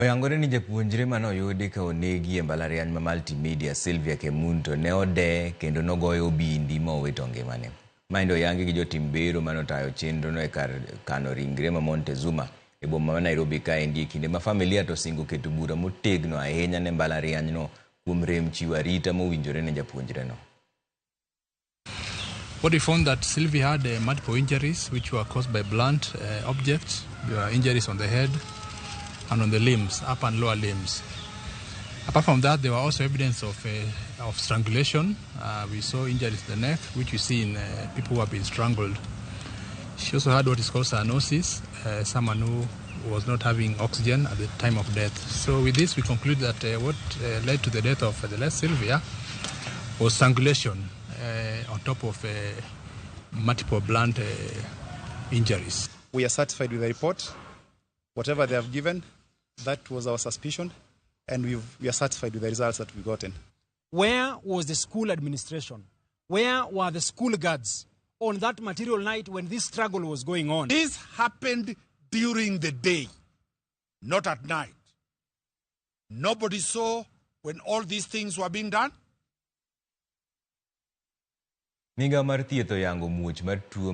Oyangore ni japuonjre mane oyudi ka onegi e mbalariany ma Multimedia Sylvia Kemunto ne ode kendo nogoye obindi ma owito ngimane. Maendi oyangi gi jotim bero mane otayo chenro no e kar kano ringre ma Montezuma e boma ma Nairobi kaendi e kinde ma familia to osingo keto bura motegno ahinya ne mbalariany no kuom rem chiwo arita mowinjore ne japuonjre no. What we found that Sylvia had multiple injuries which were caused by blunt objects. There were injuries on the head and on the limbs, upper and lower limbs. Apart from that, there were also evidence of strangulation. We saw injuries to the neck, which we see in people who have been strangled. She also had what is called cyanosis, someone who was not having oxygen at the time of death. So with this, we conclude that what led to the death of the late Sylvia was strangulation on top of multiple blunt injuries. We are satisfied with the report. Whatever they have given, that was our suspicion, and we are satisfied with the results that we've gotten. Where was the school administration? Where were the school guards on that material night when this struggle was going on? This happened during the day, not at night. Nobody saw when all these things were being done. Migao mar thieth oyango muoch mar tuo